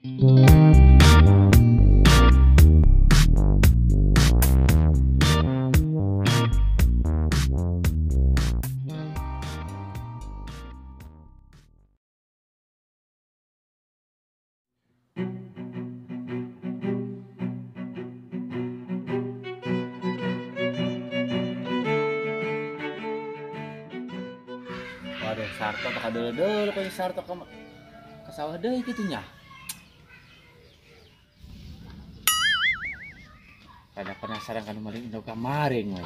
Waduh, Sarto tak dulu kok Sarto ke sawah deui kitu nya. Kada penasaran kan maling indog kamaring we.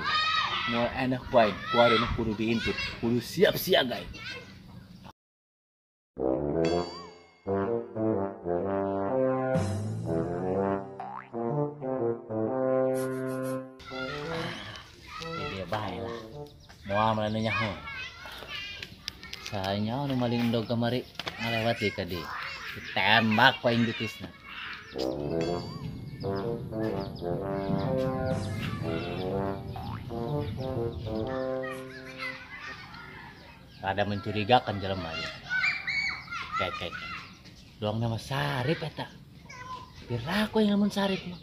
Moal enak wae, kuari mah kudu diintip, kudu siap siaga. Ini dia bae lah. Moal mana nyaho. Sayangnya nu maling endog kamari ngalewat deui ka dieu. Ditembak ku aing betisna. Rada mencurigakan jelema ieu. Kayak. Doang nama Sarip eta. Piraku yang lamun Sarip mah.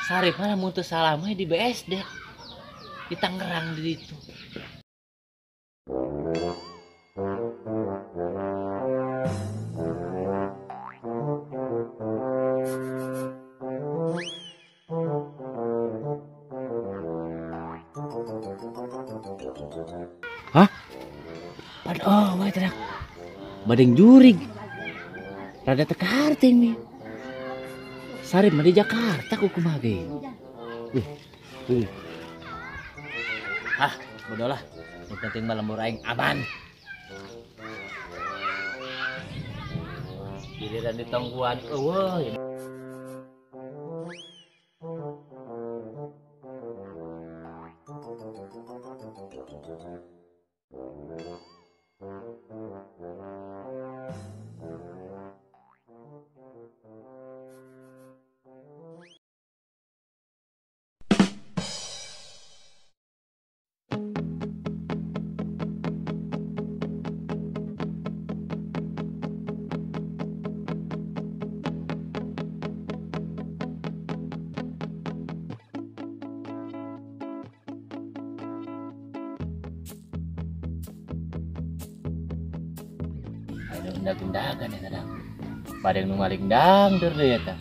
Sarip mah lamun teu salah mah di BSD. Di Tangerang di ditu. Hah? Aduh, wah teriak. Badeng jurig. Rada teka harti nih. Sarip mah di Jakarta ku kumaha ge. Wih, wih. Hah, bodoh lah. Yang penting mah lembur aing aman. Giliran ditungguan, eueuh. Undag-undagan ya tadang. Padeng nu maling dangdeur deui eta.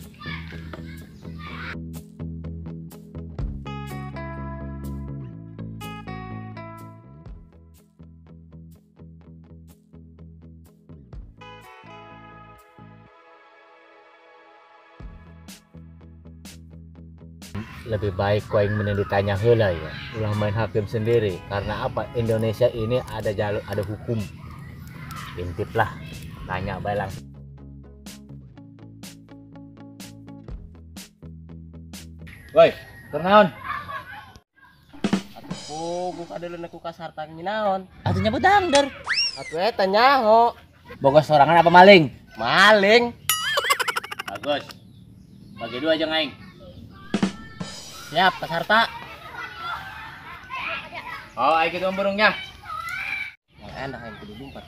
Lebih baik ku aing mending ditanya heula ya. Ulah main hakim sendiri. Karena apa? Indonesia ini ada jalur, ada hukum. Intip lah, tanya bae langsung. Woi, keur naon? Atuh puguh kadeuleun ku ka Sarta naon? Atuh nyabut dangder. Atuh eta nyaho. Boga sorangan apa maling? Maling. Bagus. Bagi dua jeung aing. Siap, Pak Sarta. Oh, aing kitu burungnya. Yang enak aing kudu lumpat.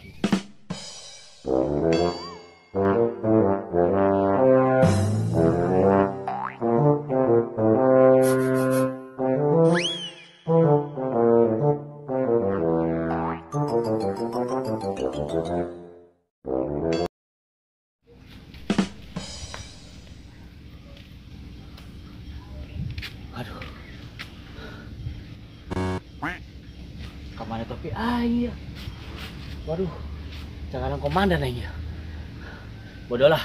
Aduh. Kemana topi aing ya? Waduh. Jangan komandan aing ya. Bodoh lah.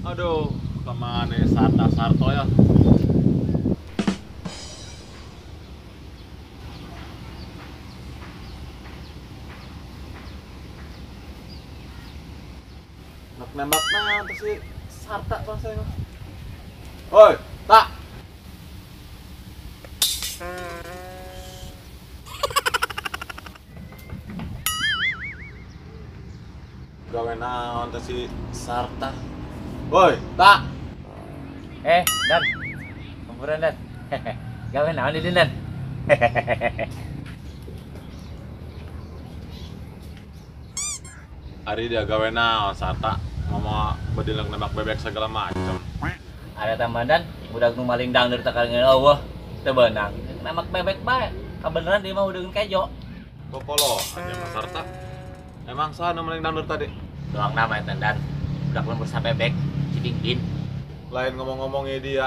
Aduh, kemana Sarta Sarto ya? Nembak naon tuh si Sarta bangsa ini. Woi, tak. Gawe naon teh si Sarta. Woi, tak. Dan. Kumpulan Dan. Gawe naon di Dan. Ari dia gawe naon Sarta ngomong bedil nembak bebek segala macam. Ada tambahan budak nu maling dangder teh kalengan eueuh teu beunang. Nembak bebek bae. Kabeneran dia mah udeun kejo. Popolo aja Mas Sarta. Emang saha nu maling dangder tadi? Doang nama eta Dan. Budak lembur sabebek si Dingdin. Lain ngomong-ngomongnya dia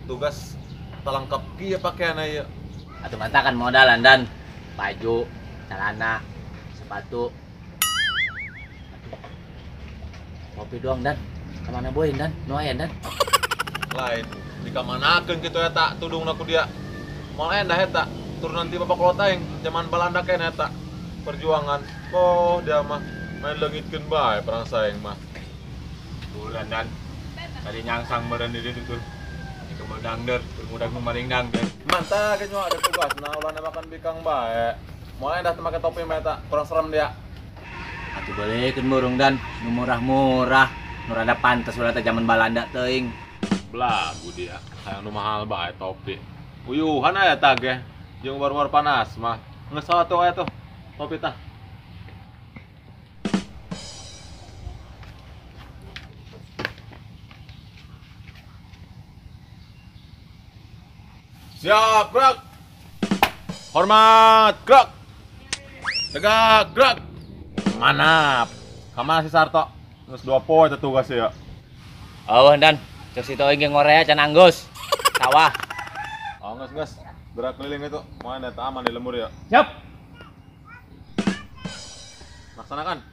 tugas telengkap kieu pakaianna ieu. Atuh mantakan modalan Dan. Baju, celana, sepatu. Kopi doang Dan. Kemana boy Dan? Nu aya Dan. Lain dikamanakeun kitu eta tudungna ku dia. Moal endah eta. Turunan ti bapak kolot aing zaman Balanda keneh eta. Perjuangan. Oh, dia mah main leungitkeun bae perang saing mah. Bulan Dan. Tadi nyangsang meureun di ditu tuh. Itu mau dangder, mudah nu maling dangder. Mantap kayaknya ada tugas nah ulah nembakan bikang bae. Moal endah teu make topi mah eta, kurang serem dia. Atuh beulekeun burung Dan, nu murah-murah, nu rada pantes ulah teh zaman Balanda teuing. Belagu dia, hayang nu mahal bae topi. Uyuhan aya eta ge, jeung war-war panas mah. Geus salah tuh aya tuh topi tah. Siap, gerak. Hormat, gerak. Tegak, gerak. Manap. Kamana si Sarto? Geus 2 poe teh tugas ya. Oh, Dan. Cek si Toing ge ngorea can anggus. Sawah. Oh, geus geus. Gerak keliling itu. Moal eta aman di lembur ya. Siap. Laksanakan.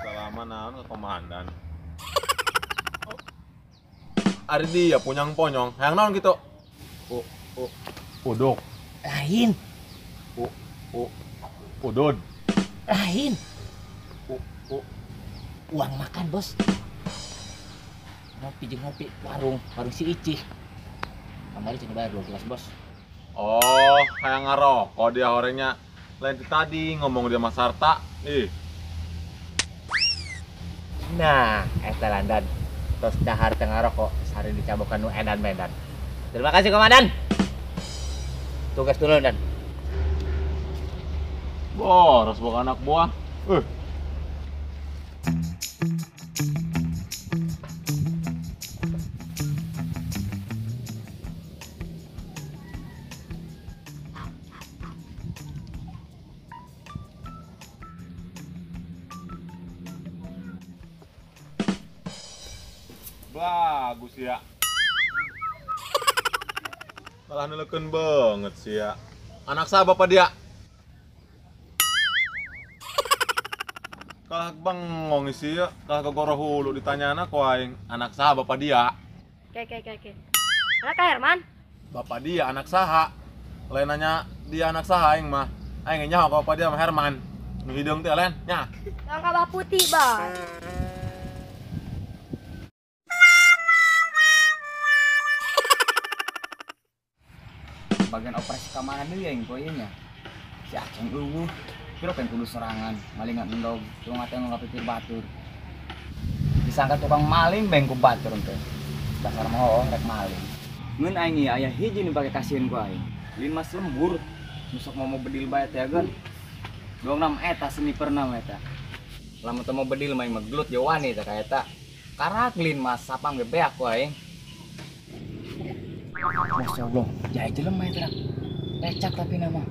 Salaman naon ke komandan. Ari dia punyang ponyong, hayang naon gitu? Uduk. Lain. Udud. Lain. Uang makan, Bos. Ngopi jeung ngopi warung si Icih. Kamari cenah bayar 12, Bos. Oh, hayang ngarokok dia orangnya. Lain tadi ngomong dia Mas Sarta. Ih. Nah, eta landan. Terus dahar teu ngarokok, sare dicabokan nu edan-medan. Terima kasih komandan. Tugas dulu Dan. Boros bukan anak buah. Bagus ya. Malah neleken banget sih ya. Anak sah bapak dia. Kalah bengong sih ya. Kalah kegoro hulu ditanya anak aing. Anak sah bapak dia. Oke. Anak Kak Herman. Bapak dia anak saha. Lain nanya dia anak saha aing mah. Aing nyaho ka bapak dia mah Herman. Nu hideung teh lain nya. Bang kabah putih, Bang. Bagian operasi keamanan deui aing poe nya. Si Aceng eueuh, piro pengen kudu serangan, malingan endog, cuma teh ngapipir batur. Disangka tukang maling beng ku batur teh. Dasar mah hooh rek maling. Ngeun aing ieu aya hiji nu pake kasieun ku aing. Linmas lembur, nu sok mau bedil bae teh gan. Doang nam eta sniper nam eta. Lamun teu mau bedil mah aing mah gelut je wani teh ka eta. Karak linmas sapam ge beak ku aing. Masya Allah, jaya jelema eta. Pecak tapi nama.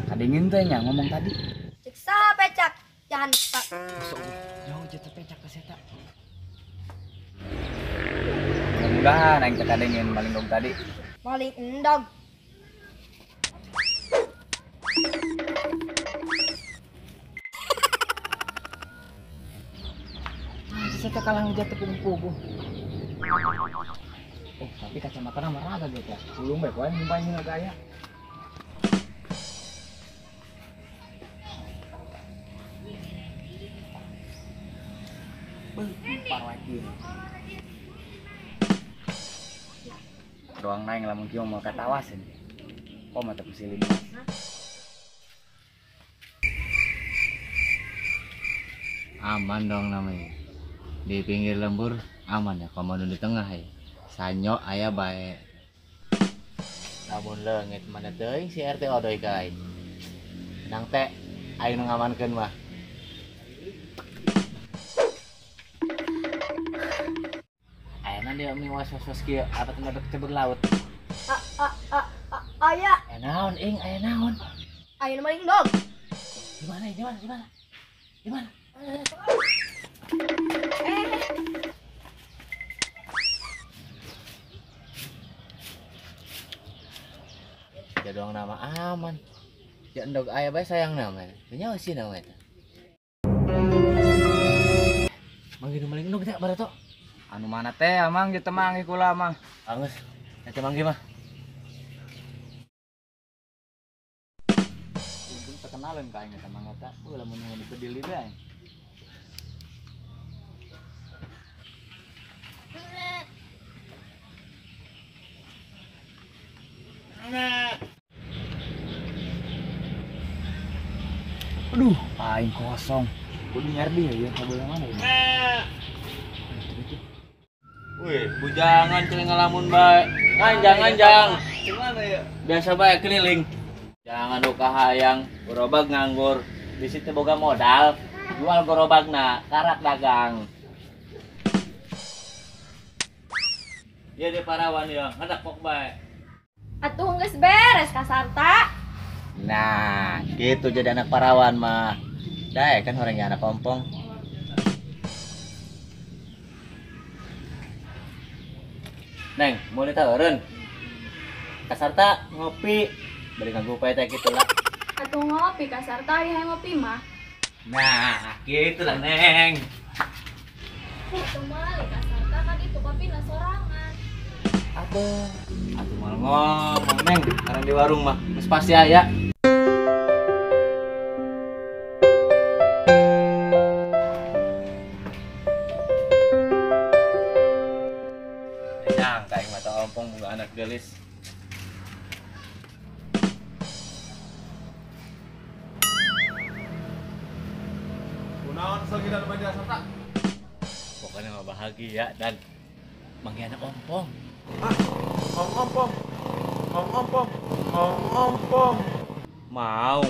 Kadingin teh nya ngomong tadi. Cek saha pecak? Jangan pak. Masya Allah, jauh jatuh pecak ke seta. Mudah-mudahan aing teh kadingin maling dog tadi. Maling endog. Saya kalah jatuh pugu-pugu. Oh, tapi kacamata nama raga gitu ya. Belum baik, wah ngumpulin gaya. Lagi. Doang naik lamun kieu mau katawasin. Kok mata pusilin. Aman dong namanya. Di pinggir lembur aman ya, komodo di tengah ya. Sanyo aya bae. Lamun leungit mana teuing si RT odoi ka aing. Nang teh aing nu ngamankeun mah. Ayeuna dia meni was-was kieu apa teh ngabek cebeg laut. Aya. Aya naon ing, aya naon? Aya nu maling endog. Di mana? Di mana? Di mana? Di mana? Ya doang nama aman. Ya endog aya bae sayang nama. Teu nyaho sih nama eta. Manggih nu maling endog teh bareto. Anu mana teh amang gitu manggih kula mah. Anggeus, eta manggih mah. Untung terkenalan ka aing eta mang eta. Ulah mun dipedili bae. Aduh, aing kosong. Kudu nyari dia ya, kabel mana ya? Wih, bujangan celing ngalamun bae. Nganjang-nganjang. Gimana ya? Biasa bae keliling. Jangan luka hayang, gerobak nganggur. Di situ boga modal, jual gerobakna, karak dagang. Ya di parawan ya, ngadak pok bae. Atuh geus beres kasarta. Nah, gitu jadi anak parawan mah. Dae kan orangnya anak ompong. Neng, mau ditawarin? Kasarta ngopi, beli nganggo pae teh gitu lah. Atuh ngopi kasarta aya ngopi mah. Nah, gitu lah Neng. Atuh mah kasarta kan itu kopina sorangan. Atuh, atuh mal ngomong Neng, karena di warung mah geus pasti aya. Nyangka aing mata ompong boga anak gelis. Kunaon sagidan media serta? Pokoknya mah bahagia dan manggih anak ompong. Hah? Om ompong. Om ompong. Om ompong. Mau.